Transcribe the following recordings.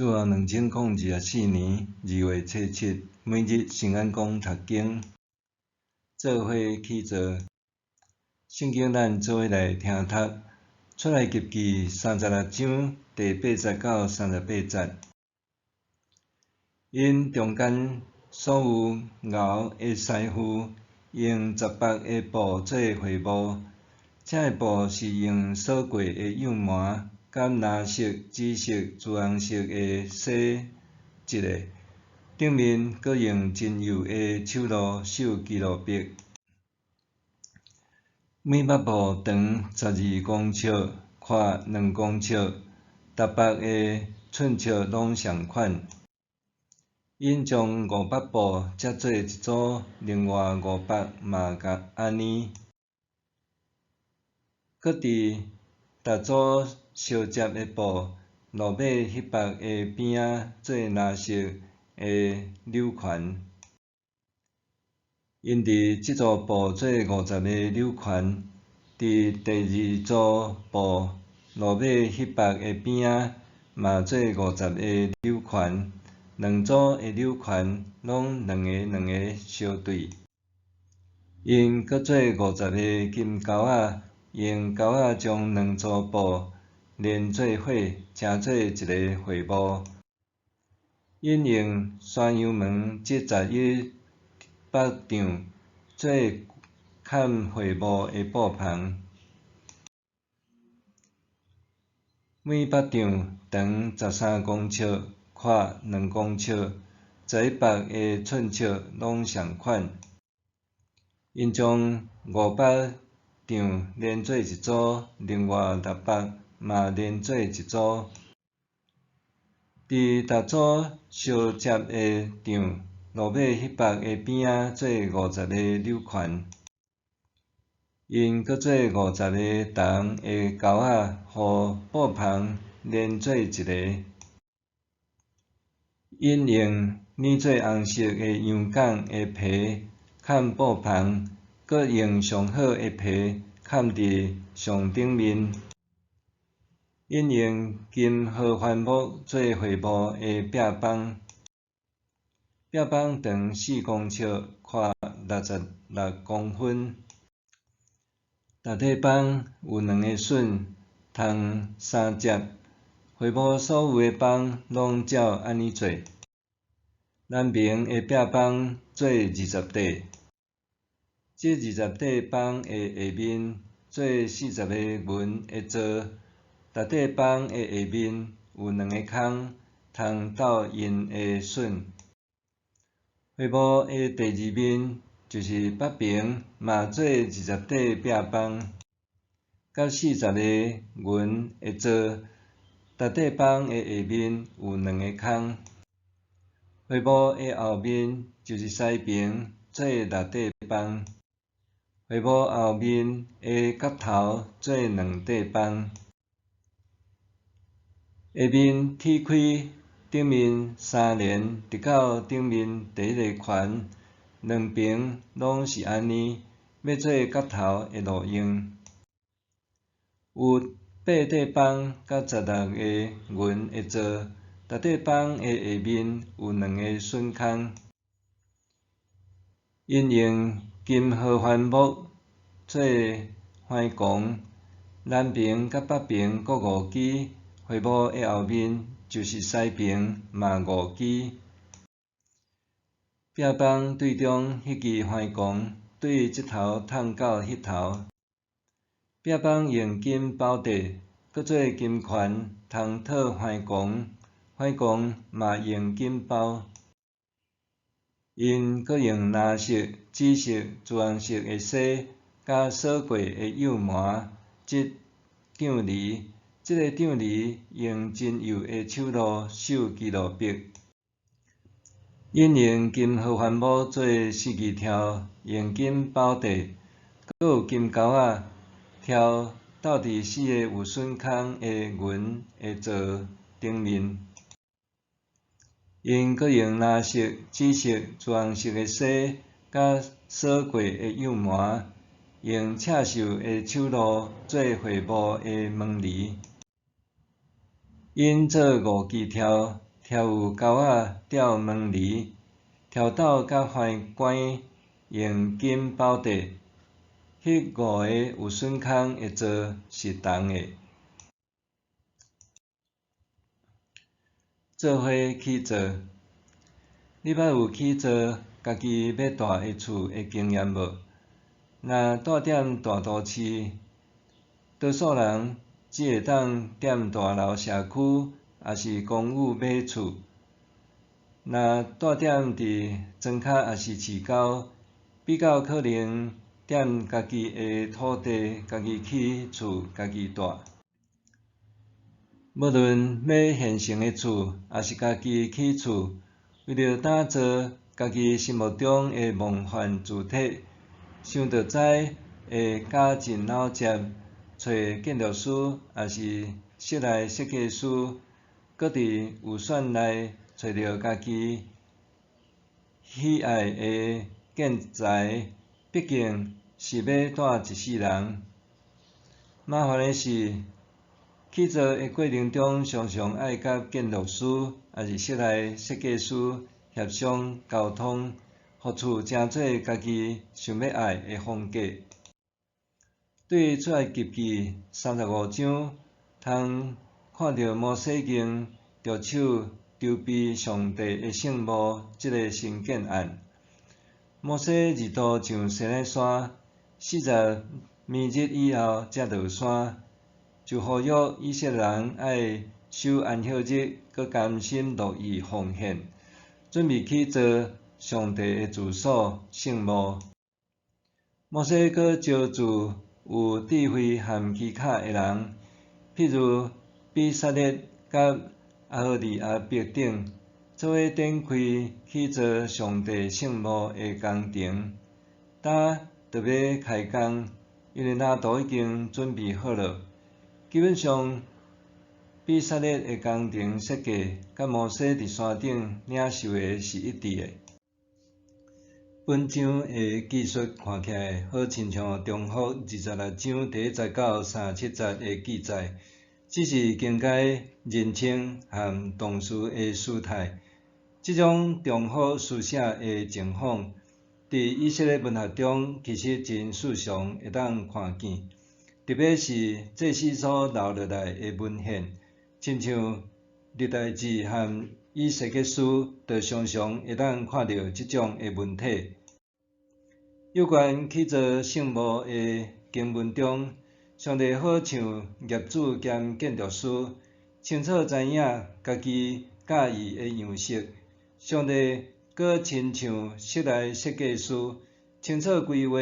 主後2024年2月初7，每日聖安講讀經，做伙起做。聖經咱做伙來聽讀，出埃及記36章第8節到38節。𪜶中間所有牛的師傅用十縛的布做會幕，這个布是用洗過的羊毛，佮藍色、紫色、朱紅色的紗織的，頂面閣用真幼的手路繡基路伯。每縛布長12公尺，寬2公尺，逐縛的寸尺攏仝款。𪜶將五縛布摺做一組，另外五縛嘛按呢。閣佇逐組相摺的布落尾彼縛的邊仔做藍色的鈕環。𪜶佇這組布做50個鈕環，佇第二組布落尾彼縛的邊仔嘛做50個鈕環，兩組的鈕環攏兩个兩个相對。𪜶閣做50个金鈎仔，用鈎仔將兩組布連做伙，成做一个會幕。𪜶用山羊毛織11縛帳，做崁會幕的布棚。每縛帳長13公尺，寬2公尺，11縛的寸尺攏仝款。𪜶將五縛帳連做一組，另外六縛嘛連做一組。佇逐組相摺的帳落尾彼縛的邊仔做50个鈕環。𪜶閣做50个銅的鈎仔，予布棚連做一个。𪜶用染做紅色的羊犅的皮崁布棚，閣用上好的皮崁佇上頂面。𪜶用金合歡木做會幕的壁枋，壁枋長4公尺，寬66公分。逐塊枋有兩個榫，通三摺。會幕所有的枋攏照按呢做。南爿的壁枋做20塊，這20塊枋的下面做40個銀的座，逐塊枋的下面有兩个空，通鬥𪜶的榫。會幕的第二面，就是北爿，嘛做20塊壁枋，佮40個銀的座，逐塊枋的下面有兩个空。會幕的後面，就是西爿，做六塊枋。會幕後面的角頭做兩塊枋。下面鐵開頂面三連，直到頂面第一个環，兩爿攏是按呢，欲做角頭的路用。有八塊枋佮16个銀的座，逐塊枋的下面有兩个榫空。𪜶用金合歡木做橫摃，南爿佮北爿各五支，會幕的後面就是西爿嘛五支。壁枋對中彼支橫摃，對這頭迵到彼頭。壁枋用金包地，閣做金環通套橫摃，橫摃嘛用金包。𪜶閣用藍色、紫色、朱紅色的紗，佮洗過的羊毛織帳籬，這个帳籬用真幼的手路繡基路伯。𪜶用金合歡木做四支柱，用金包地，閣有金鈎仔柱鬥佇四个有榫空的銀的座頂面。𪜶閣用藍色、紫色、朱紅色的紗，佮洗過的羊毛，用刺繡的手路做會幕的門簾。𪜶做五支柱，徛有鈎仔吊门厘，笤斗佮橫竿用金包綴。彼五个有榫孔的座是铜的。做伙起造，你捌有起造家己欲蹛的厝的经验无？若蹛踮大都市，多数人只会当踮大楼社区，抑是公寓买厝。若蹛踮伫庄跤抑是市郊，比较可能踮家己的土地，家己起厝，家己蹛。无论买现成的厝，抑是家己起厝，为著打造家己心目中的梦幻住宅，想就知会绞尽脑汁，揣建筑师抑是室内设计师，阁伫预算内揣著家己喜爱的建材，毕竟是欲蹛一世人。麻烦的是，起造的过程中，常常爱佮建筑师抑是室内设计师协商沟通，予厝成做家己想欲爱的风格。对出埃及记35章，通看著摩西用著手筹备上帝的圣幕这个新建案。摩西二度上西奈山，40暝日以后才落山，就呼吁以色列人爱守安息日，阁甘心乐意奉献，准备起造上帝的住所圣幕。摩西阁招聚有智慧和机巧的人，譬如比撒列佮阿何利亚伯等，做伙展开起造上帝圣幕的工程。今就欲开工，因为蓝图已经准备好了。基本上，比撒列的工程设计佮摩西伫山顶领受的是一致的。本章的记述看起来好亲像重复26章第1节到37节的记载，只是更改人称和动词的时态。这种重复书写的情况，伫以色列文学中其实真时常会当看见，特别是祭司所留落来的文献，亲像历代志和以西结书，就常常会当看著这种的文体。有关起造圣幕的经文中，上帝好像业主兼建筑师，清楚知影家己佮意的样式。上帝阁亲像室内设计师，清楚规划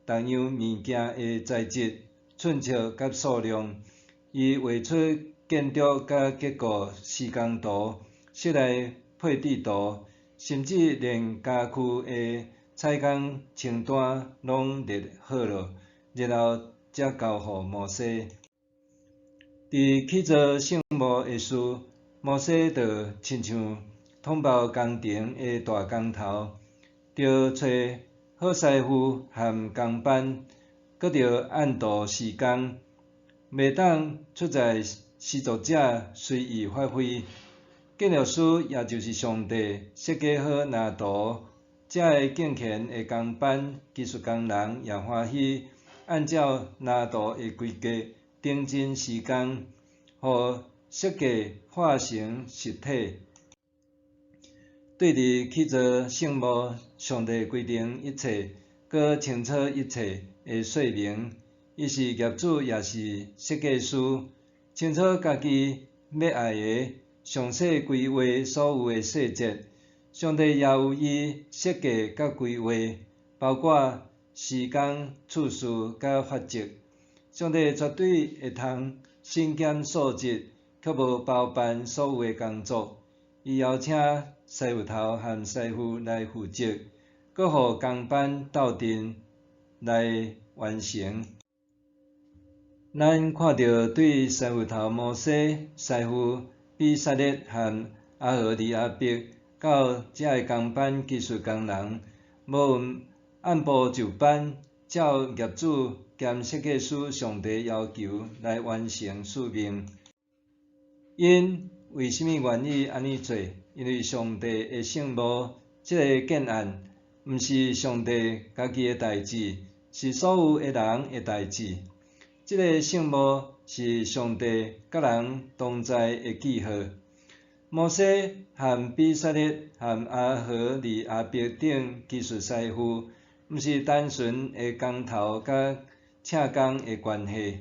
逐样物件的材质、寸尺佮数量。伊画出建筑佮结构施工图、室内配置图，甚至连家具的采工清单拢列好了，然后才交予摩西。伫起造圣幕的事，摩西就亲像统包工程的大工头，著揣好师傅和工班，阁著按图施工，袂当出在施作者随意发挥。建筑师也就是上帝设计好蓝图，遮个敬虔的工班技术工人也欢喜按照蓝图的规格认真施工，予设计化成实体。对伫起造圣幕，上帝规定一切，阁清楚一切的说明。伊是业主，也是设计师，清楚家己欲爱的，详细规划所有的细节。上帝也有伊设计佮规划，包括时间、次序佮法则。上帝绝对会通身兼数职，却无包办所有的工作。伊邀请师傅头和师傅来负责，阁予工班斗阵来完成。咱看著对师傅头摩西、师傅比撒列和阿何利亚伯到遮个工班技术工人，无按部就班，照业主兼设计师上帝要求来完成使命。𪜶 為啥物願意按呢做？因為上帝的聖幕，這个建案，毋是上帝家己的代誌，是所有的人的代誌。這个聖幕是上帝佮人同在的記號。摩西和比撒列和亞何利亞伯等技術師傅，毋是單純的工頭佮請工的關係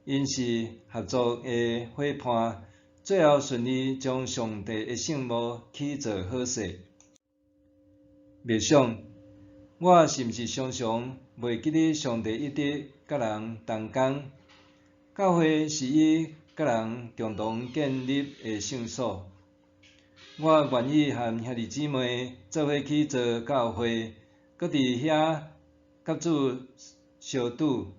，𪜶是合作的夥伴，最後順利將上帝的聖幕起造好勢。默想，我是毋是常常袂記得上帝一直佮人同工？教會是伊佮人共同建立的聖所。我願意和兄弟姊妹做伙去造教會，閣佇遐佮主相拄。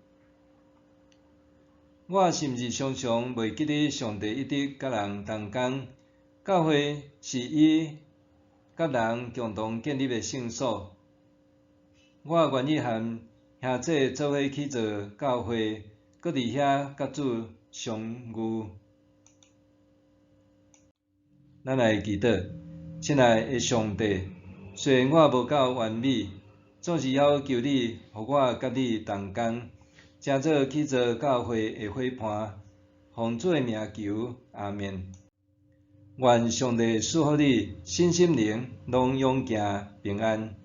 我是毋是常常袂記得上帝一直佮人同工？教會是伊佮人共同建立的聖所。我願意和兄弟做伙去造教會，閣佇遐佮主相遇。咱來祈禱，親愛的上帝，雖然我無夠完美，總是猶求你予我佮你同工，成做去造教會的伙伴。奉主的名求，阿們。願上帝賜福你，身心靈攏勇健平安。